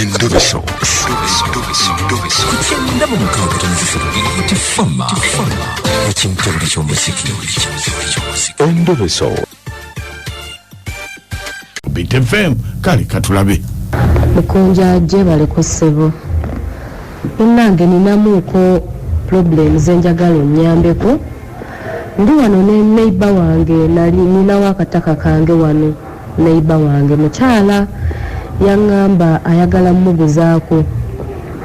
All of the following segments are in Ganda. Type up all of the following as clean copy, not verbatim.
Endobeso. Ku kyenda mu mukaaga tono 3 Tifama ekintabuli ky'omuziki. Endobeso. Beat FM kale katulabe. Mukunja gyebaleko ssebo. Munnange ninamuuko problem zenjagala onnyambeko. Ndi wano ne neighbor wange nali ninawo akataka kange wano neighbor wange mukyala yaŋŋamba ayagala mmuguzaako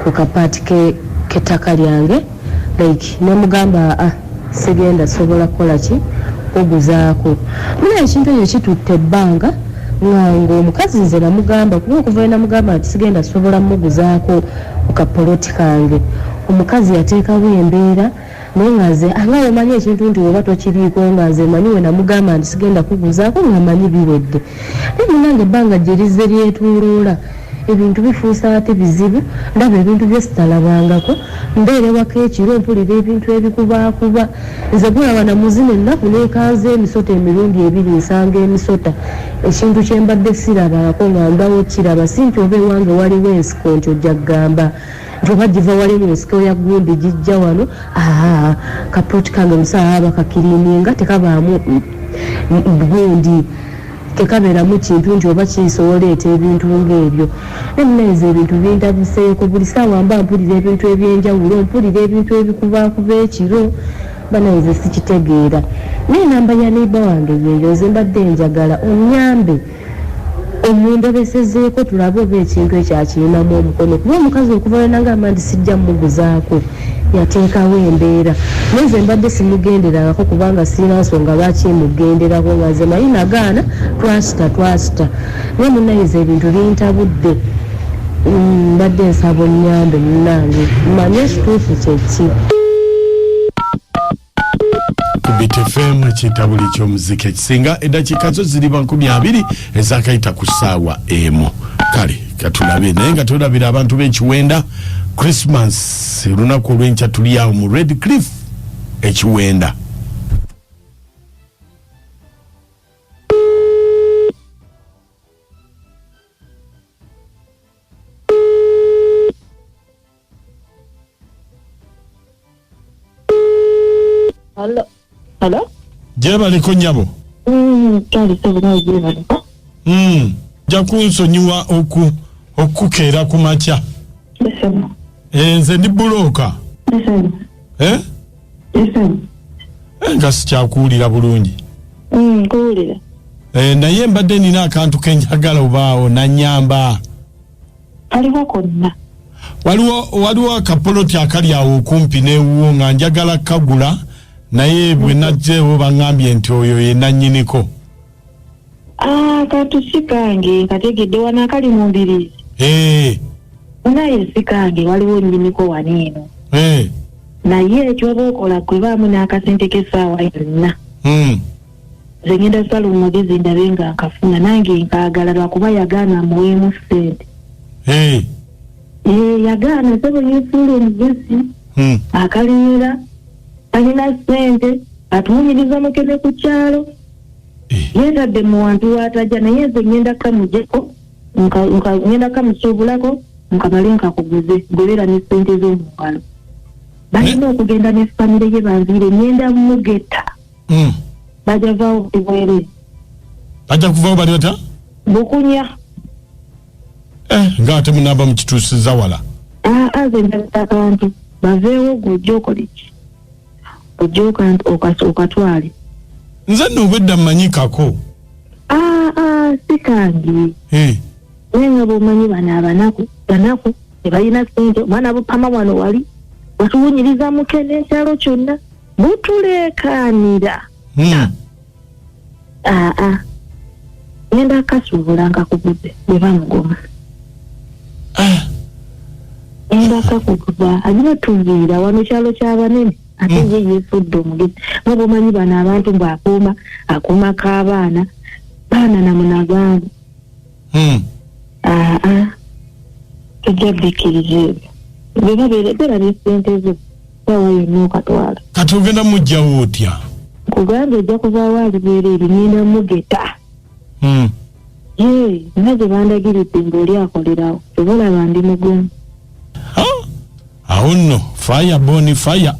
ku kapaati ke k'ettaka lyange like nemugamba ah sigenda sobola kukola ki kuguzaako. Munaye ekintu ekyo kitutte ebbanga nga ng'omukazi nze namugamba kuba okuva lwe namugamba nti sigenda sobola muguzaako ku kapoloti kange omukazi yateekawo embeera naye nga nze nga omanyi ekintu nti oba tokiriiko nga nze manyi we namugamba nti sigenda kuguzaako nga manyi biwedde naye munange ebbanga gye lizze lyetoloola ebintu bifuuse ate bizibu ndaba ebintu bye sitalabangako mbeera ewaka ekiro mpulira ebintu ebikubaakuba nze gulaba na muzino ennaku nekanze emisota emirundi ebiri nsanga emisota ekintu kye mbadde sirabangako nga ndwawo kiraba si nti oba ewange waliwo ensiko nti ojja kugamba nti oba giva wali mu nsiko ya gundi gijja wano aa kaplot kange musaa bakakirininga tekabaamu gundi tekabeeramu kintu nti oba kisobola ebintu ng'ebyo. Naye munayiza ebintu bintabuseeko buli ssaawa mba mpulira ebintu ebyenjawulo mpulira ebintu ebikubaakuba ekiro banayiza sikitegeera. Naye enamba ya neiba wange yeeyo nze mbadde njagala onnyambe omundobesezeeko tulabe oba ekintu ekyo akirinamu omukono kuba omukazi okuva lwe nagamba nti sijja muguzaako yateekawo embeera naye nze mbadde simugenderangako kubanga sirina nsonga lwaki mugenderako nga nze manyi nagaana twasita twasita naye munayiza ebintu bintabudde mbadde nsaba onnyambe munnange manye ekituufu kyeki. Ku Beat FM ekitabuli ky'omuziki ekisinga eddakiika zo ziri 20 ezakayita ku ssaawa emu. Kale katulabe naye nga tolabira abantu b'ekiwenda Christmas olunaku olw'enkya tuli awo mu Red Cliff ekiwenda. Hello. Hello? Gyebaleko nnyabo. Kale ssebo nawe gyebaleko. Ojja kunsonyiwa oku okukeera ku makya. Ssebo. Nze ndi bulooka. Ssebo. Eh? Ssebo. Nga sikyakuwulira bulungi. Nkuwulira. Naye mbadde nina akantu ke njagala obaawo nanyamba. Kaliwo konna. Waliwo akapoloti akali awo okumpi n'ewuwo nga njagala kagula naye bwe najjeewo baŋŋambye nti oyo ye nannyiniko. Akantu si kange nkategedde wano akali mu mbiriizi. Naye si kange waliwo nnyiniko wano eno. Naye ekyoba okola gwe baamu n'akasente k'essaawa yonna. Nze ngenda sala omugezi ndabe nga nkafuna nange nkaagala lwakuba yagaana amuweemu ssente. Yagaana ssebo yeefuula omugezi. Akaleera talina ssente atuwunyiriza mukene ku kyalo. Yeetadde mu wantu w'atajja naye nze ngenda kamuggyeko ngenda kamusuubulako nkamale nkakuguze gobeera ne ssente z'omu ngalo. Balina okugenda ne famire ye banviire ngenda mugetta. Bajja vaawo bwereere. Bajja kuvaawo bali batya? Bukunya. Ng'ate munaaba mukituusizza wala. Nze njagala akantu baveewo gwe ojja okole ki? Ojja okatwale. Nze nno obwedda mmanyi kako. Si kange. Naye nga bw'omanyi bano abanaku, banaku tebalina ssente, omwana bupama wano wali batuwunyiriza mukene ekyalo kyonna butuleekaanira. Ngenda kasuubula nkakuguze bwe bamugoma. Ngenda kakuguza alina tuviira wano kyalo ky'abanene ate ye yeefudde omugezi. Nga bw'omanyi bano abantu mbu akuuma, akuuma k'abaana, baana na munagamba. Tojja bikkiriza ebyo. Bwe babeera, beera ne ssente zo, ssaawa yonna okatwala. Kati ogenda muggyawo otya? Nkugambye ojja kuvaawo ali bwereere, ngenda mugeta. Ye, nina gye bandagiridde ng'oli akolerawo, oba olaba ndi mugumu. Awo nno fire boni fire.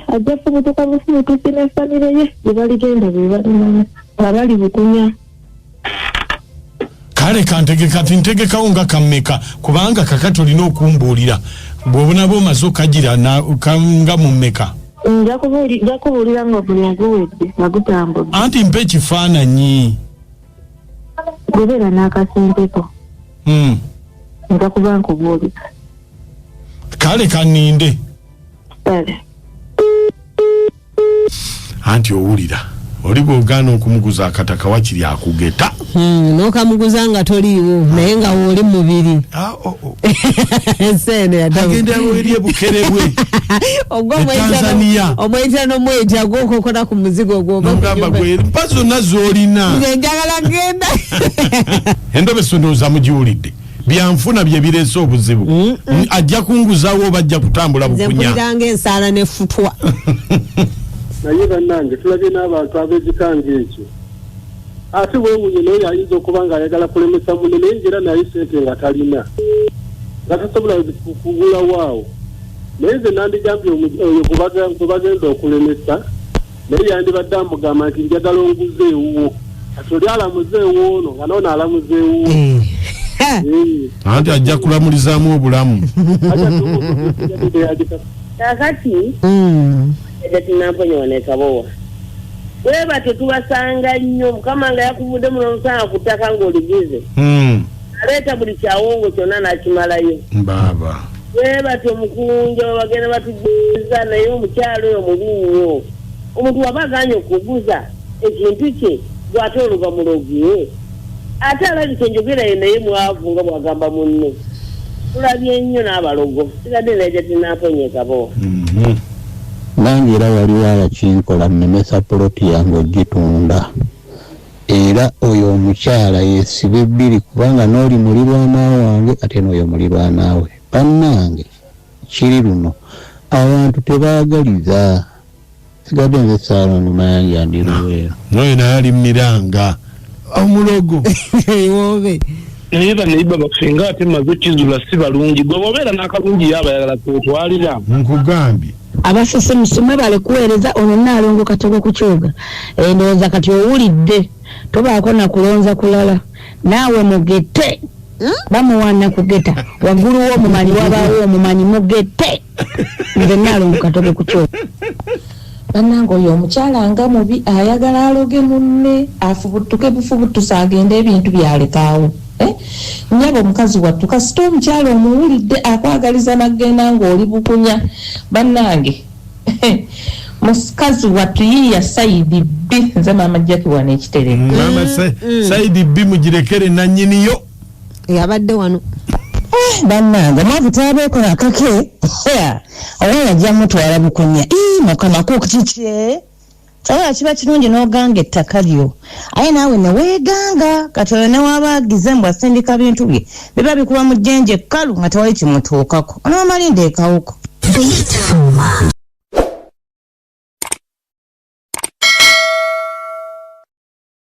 Ajja fubutuka bufubutusi ne famire ye gye baligenda be balimanya nga bali bukunya. Kale kantegeka ti ntegekawo nga kammeka, kubanga kakati olina okumbuulira bw'obonaba omaze okagira nga mummeka. Nja kubuulira nga buli aguwedde nga gutambudde. Anti mpa ekifaananyi. Gobeera n'akasenteko. Nja kuba nkubuulira. Kale kaninde. Kale. Anti owulira oli bw'ogaana okumuguza akataka wakiri akugeta. N'okamuguza nga toliiwo naye nga wooli mubiri. Ensi eno Agenda eri ebukerebwe. Tanzania. Omweta n'omweta gw'okokola ku muzigo ogwo. Nogamba gwe mpa zonna z'olina. Nze njagala genda. Endobeso ndowooza mugiwulidde. Byanfuna bye bireese obuzibu. Ajja kunguzawo oba ajja kutambula Nze bukunya. mpulira ng'ensaala n'effutwa. Naye bannange tulabye n'abantu ab'ekikanga ekyo. Ate weewuunye naye ayinza okuba ng'ayagala kulemesa munne naye ng'era naye ssente nga talina. Nga tasobola kugulawo awo. Naye nze nandigambye oyo gwe bagenda okulemesa, naye yandibadde amugamba nti njagala onguze ewuwo. Kati oli alamuze ewuwo ono nga n'ono alamuze ewuwo. Anti ajja kulamulizaamu obulamu. Kakati tinamponya wanekabowa weba tetubasanga nnyo Mukama nga yakuvudde muno omusanga ku ttaka ng'oligize. Aleeta buli kyawongo kyonna n'akimalayo. Baaba. Weba temukunja bagenda batuguza naye omukyalo oyo mubi nnyo. Omuntu waba agaanye okuguza ekintu kye bw'ate oluva mulogiwe. Ate alabika enjogera ye naye mwavu nga bw'agamba munne. Tulabye nnyo n'abalogo. Sigadde naye tinamponya ekabowa. Nange era waliwo abakinkola nnemesa poloti yange ogitunda. Era oyo omukyala yeesiba ebbiri kubanga n'oli mulirwana wange ate n'oyo mulirwana we. Bannange kiri luno abantu tebaagaliza. Sigadde nze Ssaalongo Mayanja ndi Luweero. N'oyo naye ali mmiranga. Omulogo. Iwobe. Naye banneiba baffe nga ate mmaze okizula si balungi. Gwe bw'obeera n'akalungi ye abayagala kwetwalira. Nkugambye. Abasese musome bale kuweereza ono Nnaalongo Katogo ku Kyoga. Endowooza kati owulidde tobaako na kulonza kulala naawe mugete. Bamuwaana kugeta waggulu w'omumanyi wabaawo omumanyi mugete. Nze Nnaalongo Katogo ku Kyoga. Bannange oyo omukyala nga mubi ayagala aloge munne afubutuke bufubutusa agende ebintu byalekaawo. Nnyabo omukazi wattu kasita omukyala omuwulidde akwagaliza nagenda ng'oli bukunya. Bannange mukazi wattu yiiya sayidi B nze maama Jackie wano ekitereke. Maama sayidi B mugirekere nannyiniyo. Yabadde wano. Bannange mwavu twabeekola akake owa yajja mutwala bukunya. Mukama ku kiki? Kyabula kiba kirungi n'oganga ettaka lyo aye naawe ne weeganga kati oyo ne waaba agize mbw asindika bintu bye biba bikuba mu jjenje ekkalu nga tewali kimutuukako. Onoomala ekawuko.